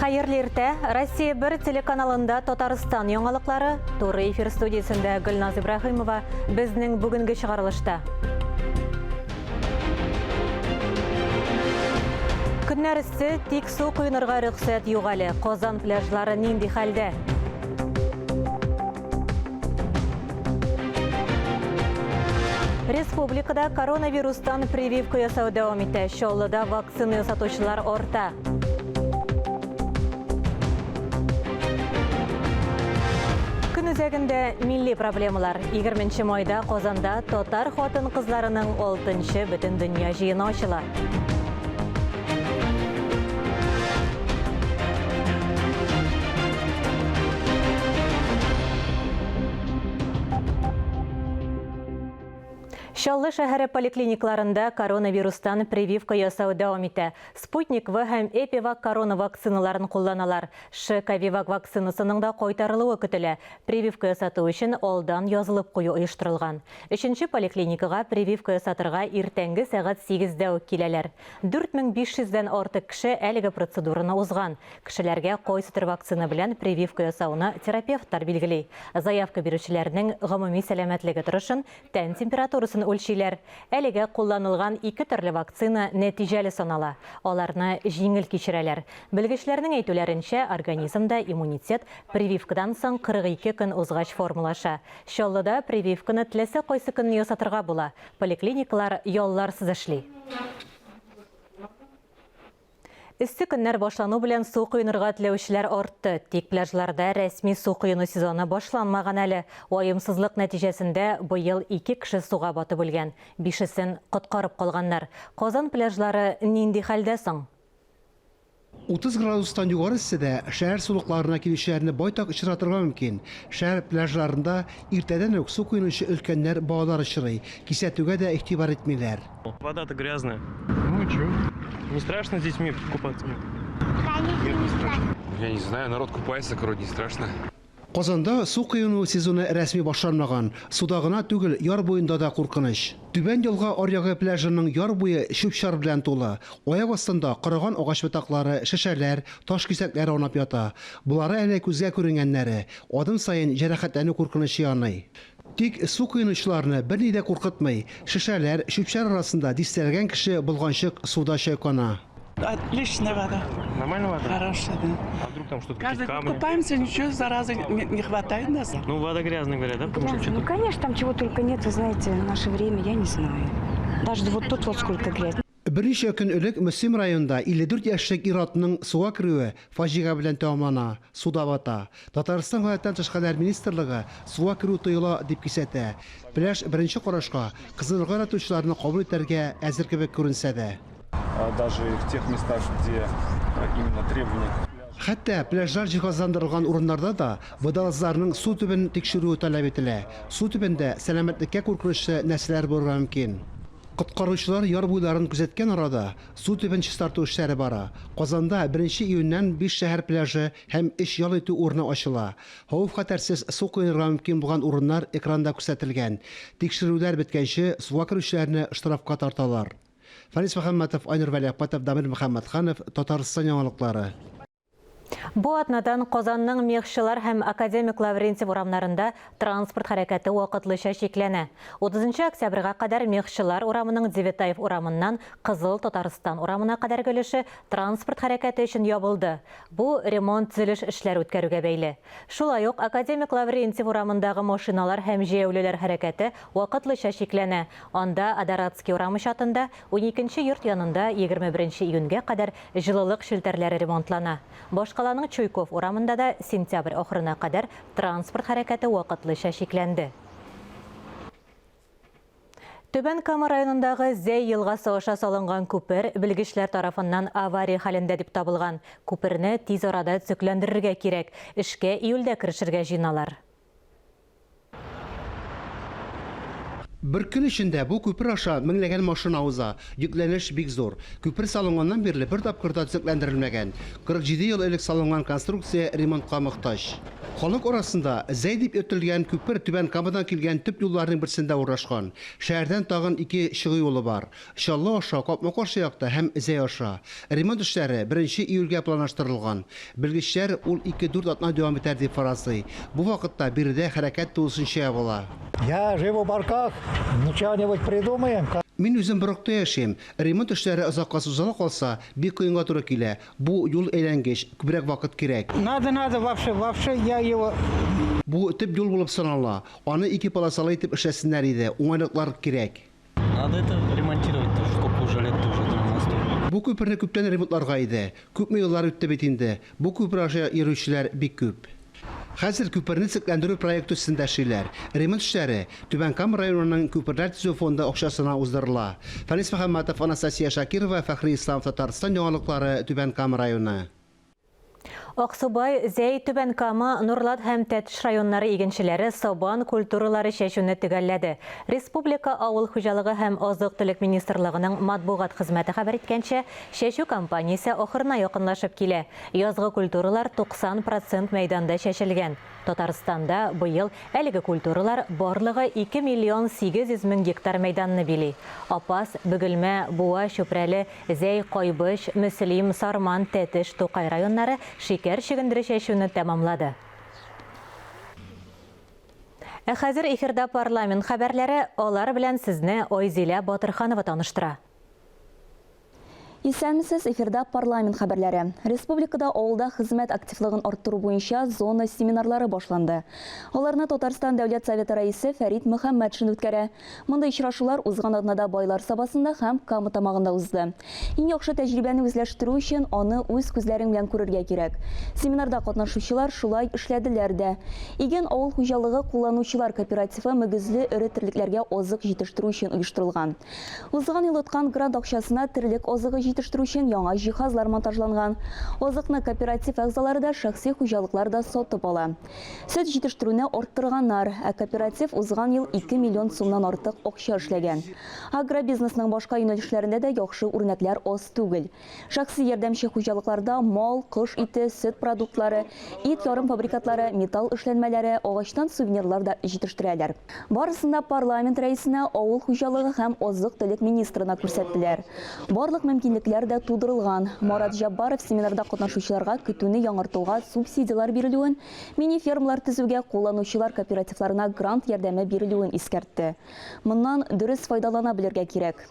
Хәерле иртә! Россия 1 телеканалында Татарстан яңалыклары, туры эфир студиясендә Гөлназ Ибраһимова безнең бүгенге чыгарылышта. Көннәр эссе, тик су коенырга рөхсәт юк әле. Казан пляжлары нинди хәлдә? Республикада коронавирустан прививка ясау дәвам итә. Чаллыда вакцина ясатучылар арта. Көн үзәгендә милли проблемалар. 20 майда Казанда татар хатын-кызларының 6 бөтендөнья җыены ачыла. Чаллы шәһәре поликлиникларында коронавирустан прививка ясау дәвам итә. Спутник В һәм Эпивак корона вакциналарын кулланалар. Ш-Ковивак вакцинасының да кайтарылуы көтелә. Прививка ясату өчен алдан язылып кую оештырылган. Өченче поликлиникага прививка ясатырга иртәнге сәгать сигездә үк киләләр. 4500 дән артык кеше әлеге процедураны узган. Кешеләргә кайсы төр вакцина белән прививка ясауны терапевтлар билгели. Заявка бирүчеләрнең гомуми сәламәтлеге торышын, тән температурасын үлчиләр. Әлегә кулланылган ике төрле вакцина нәтиҗәле санала. Аларны җиңел кичерәләр. Белгечләрнең әйтүләренчә, организмда иммунитет прививкадан соң 42 көн узгач формалаша. Чаллыда прививканы теләсә кайсы көнне ясатырга була. Поликлиникалар ялларсыз эшли. Эссе көннәр башлану белән су коенырга теләүчеләр артты. Тик пляжларда рәсми су коену сезоны башланмаган әле. Ваемсызлык нәтиҗәсендә быел ике кеше суга батып үлгән, бишесен коткарып калганнар. Казан пляжлары нинди хәлдә соң? 30 градустан югары эсседә шәһәр сулыкларына килүчеләрне байтак очратырга мөмкин. Шәһәр пляжларында иртәдән үк су коенучы өлкәннәр, балалар очрый. Кисәтүгә дә игътибар итмиләр. Вода-то грязная. Ну и чё? Не страшно с детьми купаться? Конечно, не страшно. Я не знаю, народ купается, короче, не страшно. Казанда су коену сезоны рәсми башланмаган. Суда гына түгел, яр буенда да куркыныч. Түбән Елга аръягы пляжының яр буе чүп-чар белән тулы. Аяк астында корыган агач ботаклары, шешәләр, таш кисәкләре аунап ята. Болары әле күзгә күренгәннәре. Адым саен җәрәхәтләнү куркынычы яный. Тик су коенучыларны берни дә куркытмый. Шешәләр, чүп-чар арасында дистәләгән кеше болганчык суда чайкана. Отличная вода. Нормальная вода? Хорошая, да. А вдруг там что-то, Каждый какие-то год камни? купаемся, ничего, заразы не, не хватает нас. Ну, вода грязная, говорят, да? Потому что Грязно. Ну, что-то... конечно, там чего только нет, вы знаете, в наше время, я не знаю. Даже вот тут вот сколько грязи. Берничә көн элек Мөслим районында 54 яшьлек ир-атның суга керүе фаҗига белән тәмамлана, суда бата. Татарстан Гадәттән тыш хәлләр министрлыгы суга керү тыела дип кисәтә. Пляж беренче карашка кызынырга яратучыларны кабул итәргә әзер кебек күренсә дә. Даже в тех местах, где именно требования Хәтта пляжлар җиһазландырылган урыннарда да водолазларның су төбен тикшерүе таләп ителә. Су төбендә сәламәтлеккә куркынычлы нәрсәләр булырга мөмкин. Коткаручылар яр буйларын күзәткән арада, су төбен чистарту эшләре бара. Казанда беренче июньнән биш шәһәр пляжы һәм өч ял итү урыны ачыла. Хәвеф-хәтәрсез су коенырга мөмкин булган урыннар экранда күрсәтелгән. Тикшерүләр беткәнче, суга керүчеләрне штрафка тарталар. Фәнис Мөхәммәтов, Айнур Вәлиәхмәтов, Дамир Мөхәммәтханов, Татарстан яңалыклары. Бу атнадан Казанның Мехчылар һәм Академик Лаврентьев урамнарында транспорт хәрәкәте вакытлыча чикләнә. 30 октябрьгә кадәр Мехчылар урамының Девятаев урамыннан Кызыл Татарстан урамына кадәрге өлеше транспорт хәрәкәте өчен ябылды. Бу ремонт-төзелеш эшләре үткәрүгә бәйле. Шулай ук Академик Лаврентьев урамындагы машиналар һәм җәяүлеләр хәрәкәте вакытлыча чикләнә. Анда Адоратский урамы чатында, уникенче йорт янында 21 июньгә кадәр Җылылык челтәрләре ремонтлана. Башкаланың Чуйков урамында да сентябрь ахырына кадәр транспорт хәрәкәте вакытлыча чикләнде. Түбән Кама районындагы Зәй елгасы аша салынган күпер белгечләр тарафыннан авария хәлендә дип табылган. Күперне тиз арада төзекләндерергә кирәк. Эшкә июльдә керешергә җыеналар. Бер көн эчендә бу күпер аша меңләгән машина уза. Йөкләнеш бик зур. Күпер салынганнан бирле бер тапкыр да төзекләндерелмәгән. 47 ел элек салынган конструкция ремонтка мохтаҗ. Халык арасында Зәй дип йөртелгән күпер Түбән Камадан килгән төп юлларның берсендә урнашкан. Шәһәрдән тагын ике чыгу юлы бар. Чаллы аша капма-каршы якта һәм Зәй аша. Ремонт эшләре беренче июльгә планлаштырылган. Белгечләр ул ике-дүрт атна дәвам итәр дип фаразлый. Бу вакытта биредә хәрәкәт тулысынча ябыла. Я живу в Борках, ничего-нибудь придумаем. Мин үзем Борокта яшим. Ремонт эшләре озакка сузыла калса, бик кыенга туры килә. Бу юл әйләнгеч, күбрәк вакыт кирәк. Надо, надо, вообще, вообще я его. Бу төп юл булып санала. Аны ике полосалы итеп эшләсеннәр иде, уңайлыклар кирәк. Надо это ремонтировать тоже, сколько уже лет уже этому мосту. Бу күперне күптән ремонтларга иде. Күпме еллар үтте бит инде. Бу күпер аша йөрүчеләр бик күп. Хәзер күперне төзекләндерү проекты өстендә эшлиләр. Ремонт эшләре Түбән Кама районының күперләр төзү фонды акчасына уздырыла. Фәнис Мөхәммәтов, Анастасия Шакирова, Фәхри Исламов, Татарстан яңалыклары, Түбән Кама районы. Аксубай, Зәй, Түбән Кама, Нурлат һәм Тәтеш районнары игенчеләре сабан культуралары чәчүне төгәлләде. Республика Авыл хуҗалыгы һәм азык-төлек министрлыгының матбугат хезмәте хәбәр иткәнчә, чәчү кампаниясе ахырына якынлашып килә. Язгы культуралар 90 процент мәйданда чәчелгән. Татарстанда быел әлеге культуралар барлыгы 2 миллион 800 мең гектар мәйданны били. Апас, Бөгелмә, Буа, Чүпрәле, Зәй, Кайбыч, Мөслим, Сарман, Тәтеш, Тукай районнары шикәр чөгендере чәчүне тәмамлады. Ә хәзер эфирда парламент хәбәрләре, алар белән сезне Айзилә Батырханова таныштыра. Исәнмесез, эфирда парламент хәбәрләре. Республикада авылда хезмәт активлыгын арттыру буенча зона семинарлары башланды. Аларны Татарстан Дәүләт Советы рәисе Фәрит Мөхәммәтшин үткәрә. Мондый очрашулар узган атнада Байлар Сабасында һәм Кама Тамагында узды. Иң яхшы тәҗрибәне үзләштерү өчен аны үз күзләрең белән күрергә кирәк. Семинарда катнашучылар шулай эшләделәр дә. Иген авыл хуҗалыгы кулланучылар кооперативы мөгезле эре терлекләргә азык җитештерү өчен оештырылган. Узган ел откан грант акчасына терлек азыгы җитештерү өчен яңа җиһазлар монтажланган. Азыкны кооператив әгъзалары да, шәхси хуҗалыклар да сатып ала. Сөт җитештерүне арттырганнар, ә кооператив узган ел 2 миллион сумнан артык акча эшләгән. Агробизнесның башка юнәлешләрендә дә яхшы үрнәкләр аз түгел. Шәхси ярдәмче хуҗалыкларда мал, кош ите, сөт продуктлары, ит ярымфабрикатлары, металл эшләнмәләре, агачтан сувенирлар да җитештерәләр. Барысын да парламент рәисенә, авыл хуҗалыгы һәм азык-төлек министрына күрсәттеләр. Барлык мөмкинлекләр дә тудырылган. Марат Җәббаров семинарда катнашучыларга көтүне яңартуга субсидияләр бирелүен, мини-фермалар төзүгә кулланучылар кооперативларына грант ярдәме бирелүен искәртте. Моннан дөрес файдалана белергә кирәк.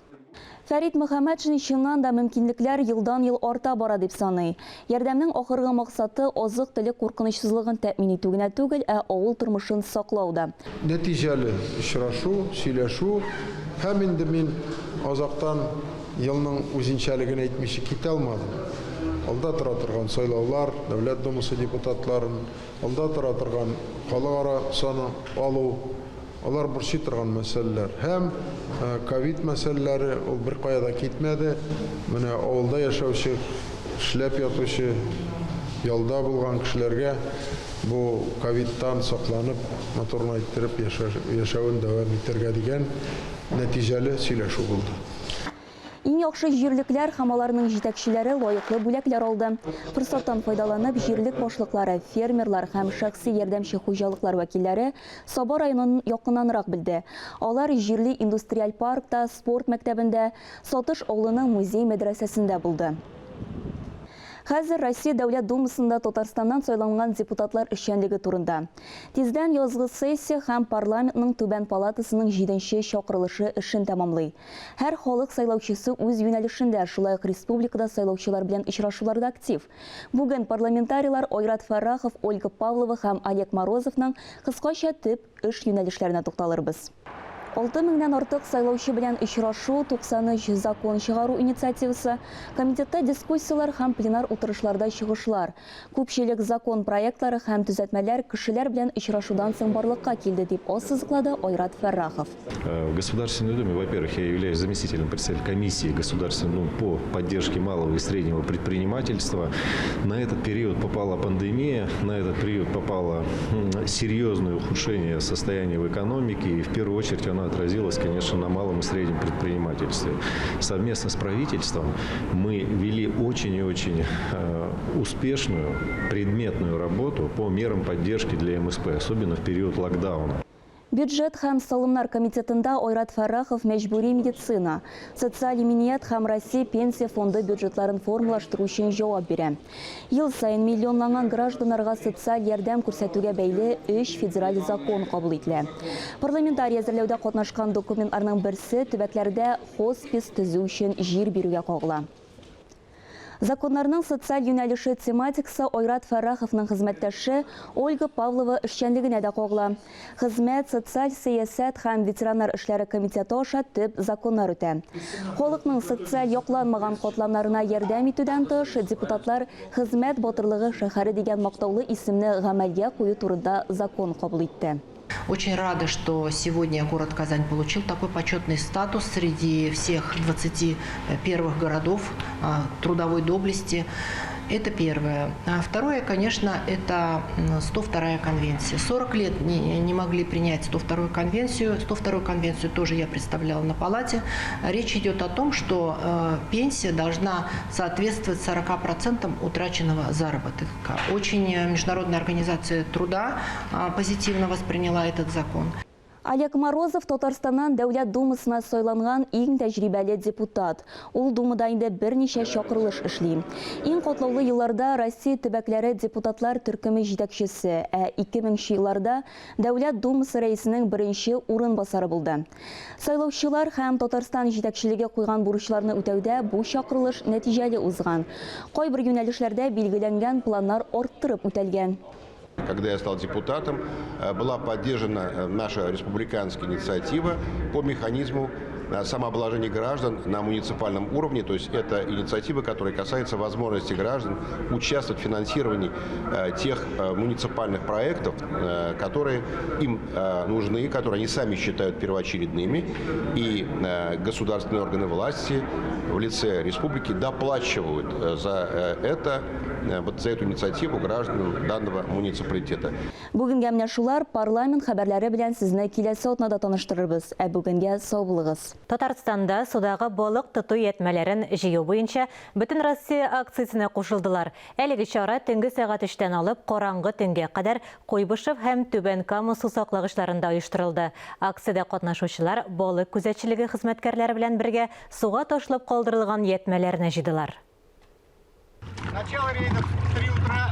Фәрит Мөхәммәтшин чыннан да мөмкинлекләр елдан-ел арта бара дип саный. Ярдәмнең ахыргы максаты азык-төлек куркынычсызлыгын тәэмин итү генә түгел, ә авыл тормышын саклау да. Нәтиҗәле очрашу, сөйләшү һәм инде мин азактан елның үзенчәлеген әйтмичә китә алмадым. Алда тора торган сайлаулар, Дәүләт Думасы депутатларын, алда тора торган халыкара саны алу, алар борчый торган мәсьәләләр. Һәм ковид мәсьәләләре ул беркая да китмәде. Менә авылда яшәүче, эшләп ятучы, ялда булган кешеләргә бу ковидтан сакланып, матурын әйттереп яшәвен дәвам итәргә дигән нәтиҗәле сөйләшү булды. Иң яхшы җирлекләр һәм аларның җитәкчеләре лаеклы бүләкләр алды. Форсаттан файдаланып, җирлек башлыклары, фермерлар һәм шәхси ярдәмче хуҗалыклар вәкилләре Саба районын якыннанрак белде. Алар җирле индустриаль паркта, спорт мәктәбендә, Сатыш авылының музей-мәдрәсәсендә булды. Хәзер Россия Дәүләт Думасында Татарстаннан сайланган депутатлар эшчәнлеге турында. Тиздән язгы сессия һәм парламентның түбән палатасының җиденче чакырылышы эшен тәмамлый. Һәр халык сайлаучысы үз юнәлешендә, шулай ук республикада сайлаучылар белән очрашуларда актив. Бүген парламентарийлар Айрат Фәррахов, Ольга Павлова һәм Олег Морозовның кыскача төп эш юнәлешләренә тукталырбыз. Алты меңнән артык сайлаучы белән очрашу, 93 закон чыгару инициативасы, комитетта дискуссияләр һәм пленар утырышларда чыгышлар. Күпчелек закон проектлары һәм төзәтмәләр кешеләр белән очрашудан соң барлыкка килде, дип ассызыклады Айрат Фәррахов. В Государственной Думе, во-первых, я являюсь заместителем председателя комиссии Государственной Думы по поддержке малого и среднего предпринимательства. На этот период попала пандемия, на этот период попало серьезное ухудшение состояния в экономике, и в первую очередь оно она отразилась, конечно, на малом и среднем предпринимательстве. Совместно с правительством мы вели очень и очень успешную предметную работу по мерам поддержки для МСП, особенно в период локдауна. Бюджет һәм салымнар комитетында Айрат Фәррахов мәҗбүри медицина, социаль иминият һәм Россия пенсия фонды бюджетларын формалаштыру өчен җавап бирә. Ел саен миллионланган гражданнарга социаль ярдәм күрсәтүгә бәйле өч федераль закон кабул ителә. Парламентарий әзерләүдә катнашкан документларның берсе төбәкләрдә хоспис төзү өчен җир бирүгә кагыла. Законнарның социаль юнәлеше тематикасы Айрат Фәрраховның хезмәттәше Ольга Павлова эшчәнлегенә дә кагыла. Хезмәт, социаль сәясәт һәм ветераннар эшләре комитеты аша төп законнар үтә. Халыкның социаль якланмаган катламнарына ярдәм итүдән тыш, депутатлар Хезмәт батырлыгы шәһәре дигән мактаулы исемне гамәлгә кую турында закон кабул итте. Очень рада, что сегодня город Казань получил такой почетный статус среди всех 21 городов трудовой доблести. Это первое. А второе, конечно, это 102-я конвенция. 40 лет не могли принять 102-ю конвенцию. 102-ю конвенцию тоже я представляла на палате. Речь идет о том, что пенсия должна соответствовать 40% утраченного заработка. Очень Международная организация труда позитивно восприняла этот закон. Олег Морозов Татарстаннан Дәүләт Думасына сайланган иң тәҗрибәле депутат. Ул Думада инде берничә чакырылыш эшли. Иң катлаулы елларда Россия төбәкләре депутатлар төркеме җитәкчесе, ә 2000 елларда Дәүләт Думасы рәисенең беренче урынбасары булды. Сайлаучылар һәм Татарстан җитәкчелеге куйган бурычларны үтәүдә бу чакырылыш нәтиҗәле узган. Кайбер юнәлешләрдә билгеләнгән планнар арттырып үтәлгән. Когда я стал депутатом, была поддержана наша республиканская инициатива по механизму самообложения граждан на муниципальном уровне. То есть это инициатива, которая касается возможности граждан участвовать в финансировании тех муниципальных проектов, которые им нужны, которые они сами считают первоочередными. И государственные органы власти в лице республики доплачивают за это, вот за эту инициативу гражданам данного муниципалитета. Бүгенгә менә шулар. Парламент хәбәрләре белән сезне киләсе атнада таныштырырбыз. Ә бүгенгә сау булыгыз. Татарстанда судагы балык тоту ятьмәләрен җыю буенча Бөтенроссия акциясенә кушылдылар. Әлеге чара төнге сәгать өчтән алып караңгы төнгә кадәр Куйбышев һәм Түбән Кама сусаклагычларында оештырылды. Акциядә катнашучылар балык күзәтчелеге хезмәткәрләре белән бергә суга ташлап калдырылган ятьмәләрне җыйдылар. Начало рейдов в 3 утра.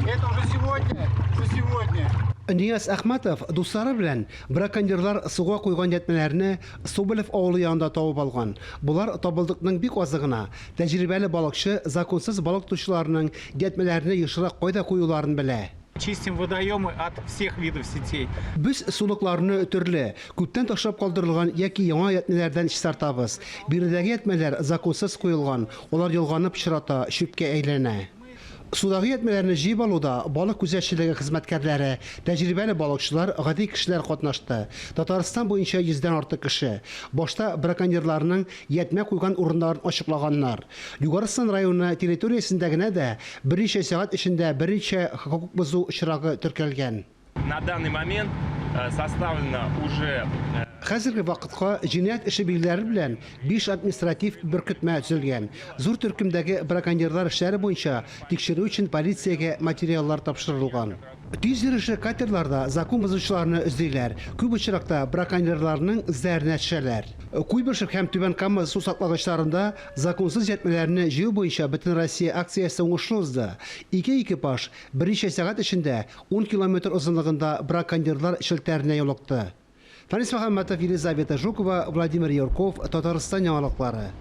Это уже сегодня, за сегодня. Нияз Әхмәтов дуслары белән браконьерлар суга куйган ятьмәләрне Соболев авылы янында табып алган. Болар табылдыкның бик азы гына. Тәҗрибәле балыкчы законсыз балык тотучыларның ятьмәләрне ешрак кайда куюларын белә. Чистим водоемы от всех видов сетей. Без сулыкларны төрле, күптән ташлап калдырылган яки яңа ятьмәләрдән чистартабыз. Биредәге ятьмәләр законсыз куелган, алар елганы пычрата, чүпкә әйләнә. Судагы ятьмәләрне җыеп алуда балык күзәтчелеге хезмәткәрләре, тәҗрибәле балыкчылар, гади кешеләр катнашты. Татарстан буенча йөздән артык кеше. Башта браконьерларның ятьмә куйган урыннарын ачыклаганнар. Югары Сан районы территориясендә генә дә берничә сәгать эчендә берничә хокук бозу очрагы теркәлгән. На данный момент составлено уже Хәзерге вакытка җинаять эше билгеләре белән 5 административ беркетмә төзелгән. Зур төркемдәге браконьерлар эшләре буенча тикшерү өчен полициягә материаллар тапшырылган. Тиз йөрешле катерларда закон бозучыларны эзлиләр. Күп очракта браконьерларның эзләренә төшәләр. Куйбышев һәм Түбән Кама су саклагычларында законсыз ятьмәләрне җыю буенча Бөтенроссия акциясе уңышлы узды. Ике экипаж берничә сәгать эчендә 10 километр озынлыгында браконьерлар челтәренә юлыкты. Фәнис Мөхәммәтов, Елизавета Жукова, Владимир Юрков, Татарстан яңалыклары.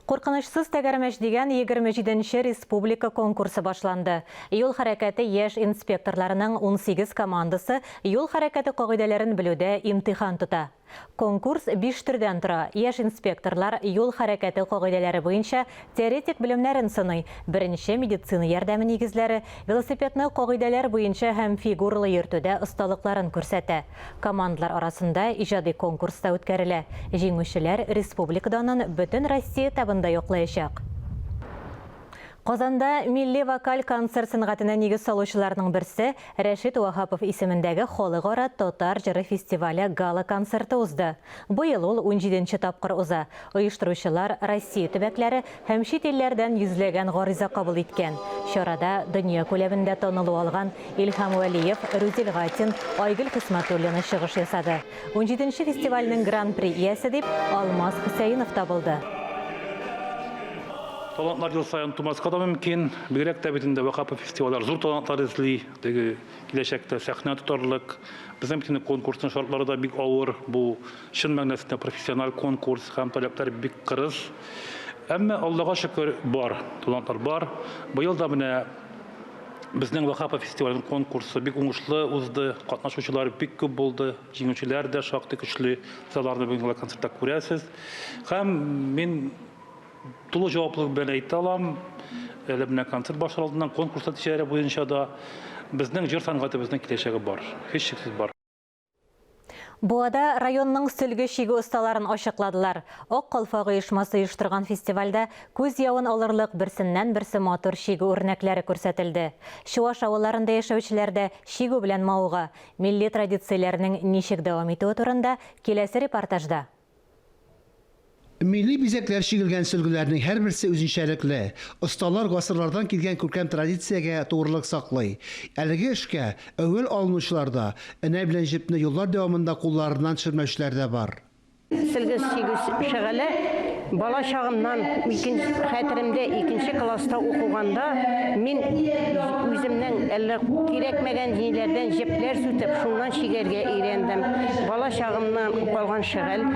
Куркынычсыз тәгәрмәч дигән 27 республика конкурсы башланды. Юл хәрәкәте яшь инспекторларының 18 командасы юл хәрәкәте кагыйдәләрен белүдә имтихан тота. Конкурс 5 төрдән тора. Яшь инспекторлар юл хәрәкәте кагыйдәләре буенча теоретик белемнәрен сыный. Беренче медицина ярдәме нигезләре, велосипедны кагыйдәләр буенча һәм фигуралы йөртүдә осталыкларын күрсәтә. Командалар арасында иҗади конкурс та үткәрелә. Җиңүчеләр республика данын бөтен Россия этабында яклаячак. Казанда милли вокаль концерт сәнгатенә нигез салучыларның берсе Рәшит Ваһапов исемендәге Халыкара татар җыры фестивале гала-концерты узды. Быел ул унҗиденче тапкыр уза. Оештыручылар Россия төбәкләре һәм чит илләрдән йөзләгән гариза кабул иткән. Чарада дөнья күләмендә танылу алган Илһам Вәлиев, Рүзил Гатин, Айгөл Хисмәтуллина чыгыш ясады. Унҗиденче фестивальнең Гран-при иясе дип Алмаз Хөсәенов табылды. Талантлар ел саен тумаска да мөмкин. Бигрәк тә бит инде Вахапов фестивальләр зур талантлар эзли. Теге киләчәктә сәхнә тотарлык. Безнең бит инде конкурсның шартлары да бик авыр. Бу чын мәгънәсендә профессиональ конкурс һәм таләпләр бик кырыс. Әмма Аллага шөкер, бар, талантлар бар. Быел да менә безнең Вахапов фестиваленең конкурсы бик уңышлы узды. Катнашучылар бик күп булды. Җиңүчеләр дә шактый көчле. Сез аларны бүген концертта күрәсез. Һәм мин Тулы җаваплылык белән әйтә алам, әле менә концерт башлар алдыннан конкурс нәтиҗәләре буенча да безнең җыр сәнгатебезнең киләчәге бар, һичшиксез бар. Буада районның сөлге чигү осталарын ачыкладылар. Ак калфак оешмасы оештырган фестивальдә күз явын алырлык берсеннән-берсе матур чигү үрнәкләре күрсәтелде. Чуаш авылларында яшәүчеләр дә чигү белән мавыга. Милли традицияләрнең ничек дәвам итүе турында киләсе репортажда. Милли бизәкләр чигелгән сөлгеләрнең һәрберсе үзенчәлекле. Осталар гасырлардан килгән күркәм традициягә тугрылык саклый. Әлеге эшкә әүвәл алынучылар да, энә белән җепне еллар дәвамында кулларыннан төшермәүчеләр дә бар. Сөлге чигү шөгыле бала чагымнан, икенче, хәтеремдә, икенче класста укыганда мин үземнең әллә кирәкмәгән ниләрдән җепләр сүтеп, шуннан чигәргә өйрәндем. Бала чагымнан калган шөгыль.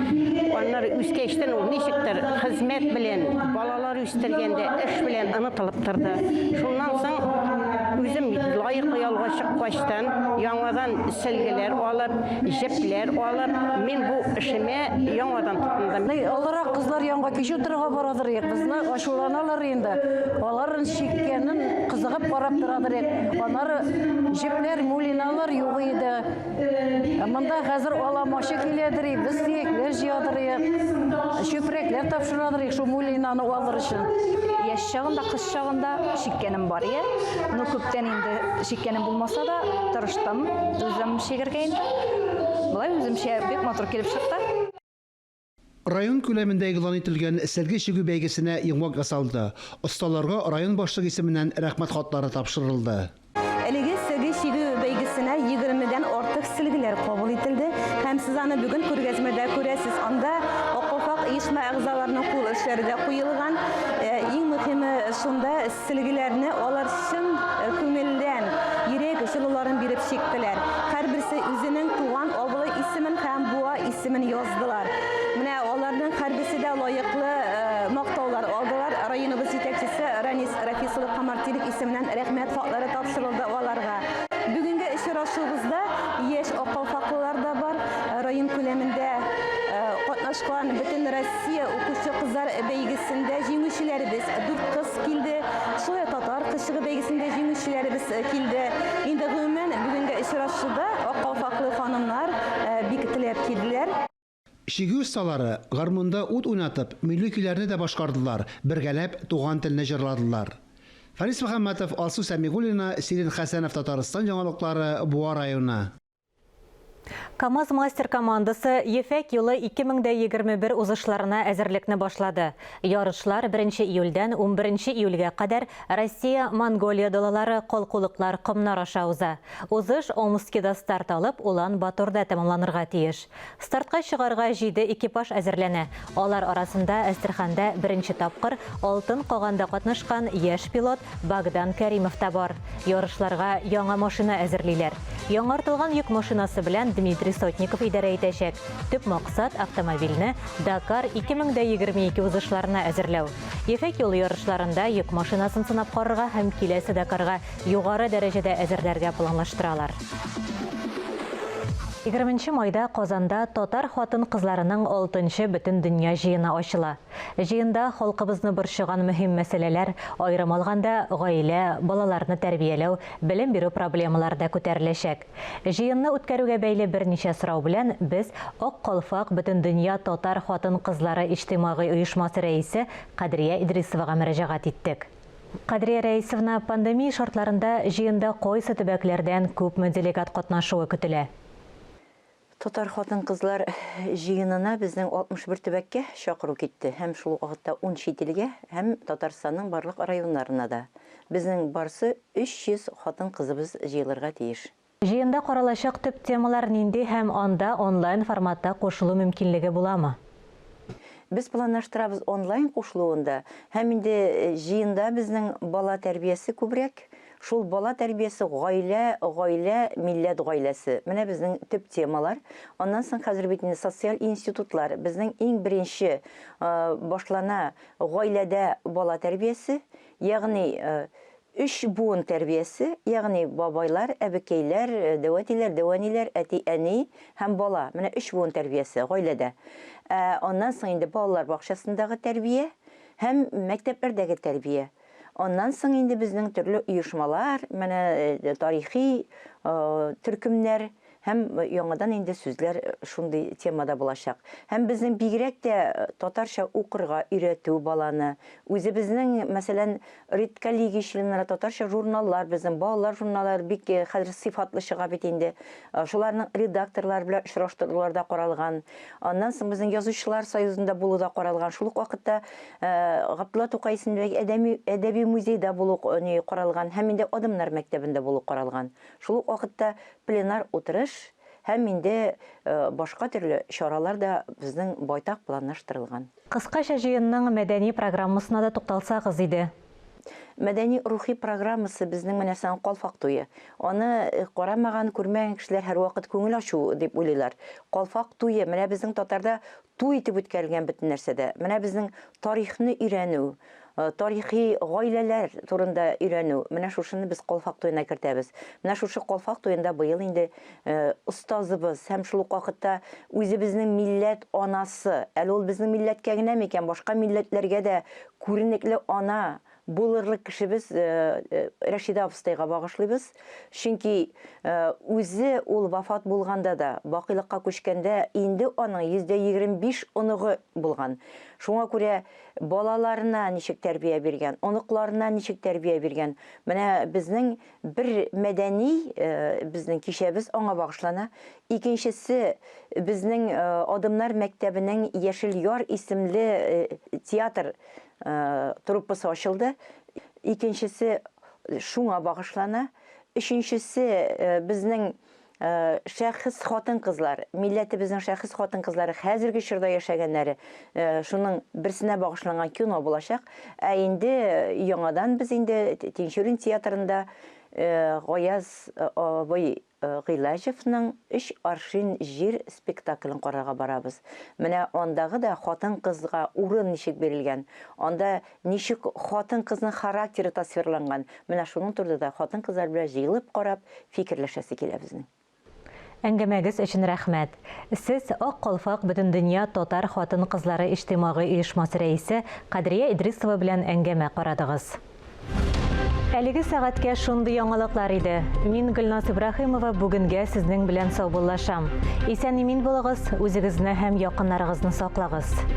Аннары үскәчтен ул ничектер хезмәт белән, балалар үстергәндә эш белән онытылып торды. Шуннан соң үзем лаеклы ялга чыккачтан яңадан сөлгеләр алып, җепләр алып, мин бу эшемә яңадан тотындым. Олырак кызлар янга кич утырырга барадыр идек. Безне ачуланалар инде. Аларын чиккәнен кызыгып карап торадыр идек. Аннары җепләр, мулиналар юк иде. Ә монда хәзер аламачы киләдер, без сөякләр җыядыр идек. Чүпрәкләр тапшырадыр идек шул мулинаны алыр өчен. Яшь чагында, кыз чагында чиккәнем бар иде. Ну, күптән инде чиккәнем булмаса да, тырыштым үзем чигергә инде. Болай үземчә бик матур килеп чыкты. Район күләмендә игълан ителгән Сөлге чигү бәйгесенә йомгак ясалды. Осталарга район башлыгы исеменнән Рәхмәт хатлары тапшырылды. Әлеге сөлге чигү бәйгесенә егермедән артык сөлгеләр кабул ителде һәм сез аны бүген күргәзмәдә күрәсез. Анда Ак калфак оешма әгъзаларының кул эшләре дә куелган. Иң мөһиме шунда, сөлгеләрне алар чын күңелдән, йөрәк җылыларын биреп чиктеләр. Һәрберсе үзенең туган авылы исемен һәм Буа исемен яздылар. Менә аларның һәрберсе дә лаеклы мактаулар алдылар. Районыбыз җитәкчесе Ранис Рафис улы Камартилев исеменнән рәхмәт хатлары тапшырылды аларга. Бүгенге очрашуыбызда яшь аккалфаклылар да бар. Район күләмендә катнашкан Бөтенроссия укучы кызлар бәйгесендә җиңүчеләребез дүрт кыз килде. Шулай татар кызчыгы бәйгесендә җиңүчеләребез килде. Инде гомумән бүгенге очрашуда аккалфаклы ханымнар бик теләп килделәр. Чигү осталары гармунда ут уйнатып, милли көйләрне дә башкардылар, бергәләп Туган телне җырладылар. Фәнис Мөхәммәтов, Алсу Сәмигуллина, Сирин Хәсәнов Татарстан яңалыклары, Буа районы. КАМАЗ-мастер командасы Ефәк юлы 2021 узышларына әзерлекне башлады. Ярышлар беренче июльдән унберенче июльгә кадәр Россия, Монголия далалары, калкулыклар, комнар аша уза. Узыш Омскида старт алып, Улан-Баторда тәмамланырга тиеш. Стартка чыгарга җиде экипаж әзерләнә. Алар арасында Әстерханда беренче тапкыр Алтын Каганда катнашкан яшь пилот Богдан Кәримов та бар. Ярышларга яңа машина әзерлиләр. Яңартылган йөк машинасы белән Дмитрий Сотников идарә итәчәк. Төп максат, автомобильне Дакар 2022 узышларына әзерләү. Ефәк юлы ярышларында йөк машинасын сынап карарга һәм киләсе Дакарга югары дәрәҗәдә әзерләргә планлаштыралар. Егерменче майда Казанда татар хатын-кызларының алтынчы Бөтендөнья җыены ачыла. Җыенда халкыбызны борчыган мөһим мәсьәләләр, аерым алганда, гаилә, балаларны тәрбияләү, белем бирү проблемалары да күтәреләчәк. Җыенны үткәрүгә бәйле берничә сорау белән без Ак калфак Бөтендөнья татар хатын-кызлары иҗтимагый оешмасы рәисе Кадрия Идрисовага мөрәҗәгать иттек. Кадрия Рәисовна, пандемия шартларында җыенда кайсы төбәкләрдән күпме делегат катнашуы көтелә? Татар хатын-кызлар җыенына безнең 61 төбәккә чакыру китте һәм шул ук вакытта ун чит илгә һәм Татарстанның барлык районнарына да. Безнең барсы 300 хатын-кызыбыз җыелырга тиеш. Җыенда каралачак төп темалар нинди һәм анда онлайн форматта кушылу мөмкинлеге буламы? Без планлаштырабыз онлайн кушылуын да һәм инде җыенда безнең бала тәрбиясе күбрәк. Шул бала тәрбиясе, гаилә, гаилә, милләт гаиләсе. Менә безнең төп темалар. Аннан соң хәзер бит инде социаль институтлар. Безнең иң беренче башлана гаиләдә бала тәрбиясе, ягъни Өч буын тәрбиясе, ягъни бабайлар, әбекәйләр, дәү әтиләр, дәү әниләр, әти-әни һәм бала. Менә өч буын тәрбиясе гаиләдә. Ә аннан соң инде балалар бакчасындагы тәрбия һәм мәктәпләрдәге тәрбия. Аннан соң инде безнең төрле оешмалар, менә тарихи төркемнәр, Һәм яңадан инде сүзләр шундый темада булачак. Һәм безнең бигрәк тә татарча укырга өйрәтү баланы, үзебезнең, мәсәлән, редколлегия членнары, татарча журналлар, безнең балалар журналлары бик хәзер сыйфатлы чыга бит инде. Шуларның редакторлары белән очраштырулар да каралган. Аннан соң безнең Язучылар союзында булу да каралган. Шул ук вакытта Габдулла Тукай исемендәге әдәми, әдәби музейда булу каралган һәм инде Адымнар мәктәбендә булу каралган. Шул ук вакытта Пленар утырыш һәм инде башка төрле чаралар да безнең байтак планлаштырылган. Кыскача җыенның мәдәни программасына да тукталсагыз иде. Мәдәни-рухи программасы безнең менә саң Калфак туе. Аны карамаган, күрмәгән кешеләр һәрвакыт күңел ачу дип уйлыйлар. Калфак туе, менә безнең татарда Туй итеп үткәрелгән бөтен нәрсә дә. Менә безнең тарихны өйрәнү, тарихи гаиләләр турында өйрәнү, менә шушыны без калфак туена кертәбез. Менә шушы калфак туенда быел инде остазыбыз һәм шул ук вакытта үзебезнең милләт анасы, әле ул безнең милләткә генә микән, башка милләтләргә дә күренекле ана булырлык кешебез Рәшидә абыстайга багышлыйбыз. Чөнки үзе ул вафат булганда да, бакыйлыкка күчкәндә инде аның 25% оныгы булган. Шуңа күрә балаларына ничек тәрбия биргән, оныкларына ничек тәрбия биргән. Менә безнең бер мәдәни безнең кичәбез аңа багышлана. Икенчесе безнең Адымнар мәктәбенең Яшел яр исемле театр труппасы ачылды. Икенчесе шуңа багышлана. Өченчесе безнең шәхес хатын-кызлар, милләтебезнең шәхес хатын-кызлары хәзерге чорда яшәгәннәре, шуның берсенә багышланган кино булачак. Ә инде яңадан без инде Тинчурин театрында Гаяз абый Гыйләҗевның Өч аршин җир спектаклен карарга барабыз. Менә андагы да хатын-кызга урын ничек бирелгән, анда ничек хатын-кызның характеры тасвирланган, менә шуның турыда да хатын-кызлар белән җыелып карап, фикерләшәсе килә безнең. Әңгәмәгез өчен рәхмәт. Сез Ак калфак Бөтендөнья татар хатын-кызлары иҗтимагый оешмасы рәисе Кадрия Идрисова белән әңгәмә карадыгыз. Әлеге сәгатькә шундый яңалыклар иде. Мин Гөлназ Ибраһимова бүгенгә сезнең белән саубуллашам. Исән-имин булыгыз, үзегезне һәм якыннарыгызны саклагыз.